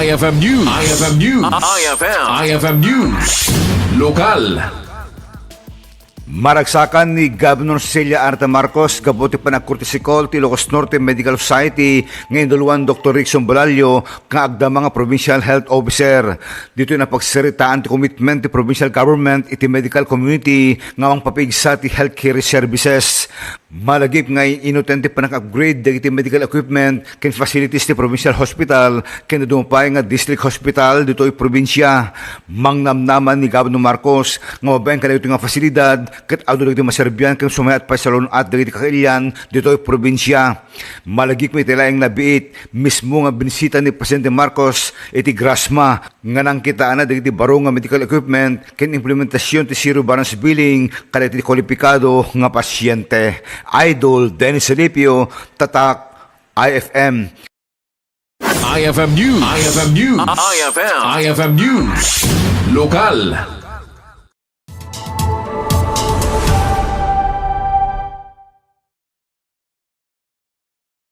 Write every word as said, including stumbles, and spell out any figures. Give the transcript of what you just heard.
I F M News. I F M News. I F M. I F M News. Lokal. Maragsakan ni Governor Cecilia Arta Marcos gapu ti panagkurtesi call ti Ilocos Norte Medical Society nga inuluan Doktor Rickson Balalio nga agdama nga Provincial Health Officer. Ditoy napagsaritaan ti commitment ti provincial government iti medical community nga mangpapigsa ti healthcare services. Malagip nga inuten ti panag-upgrade dagiti medical equipment ken facilities ti provincial hospital ken dadduma pay nga district hospital ditoy probinsia. Mangnamnaman ni Governor Marcos nga mabain kadagitoy nga fasilidad ket adu dagiti maserbian ken sumayat pay salun-at dagiti kakailian ditoy probinsia. Malagip nga iti laeng nabiit mismo nga binisita ni Presidente Marcos iti Grasma nga nangkitaanna dagiti baro nga medical equipment ken implementasion ti zero balance billing kadagiti kwalipikado nga pasyente. Idol Dennis Salipio, Tatak, I F M. I F M News. I F M News. I F M. I F M News. Lokal.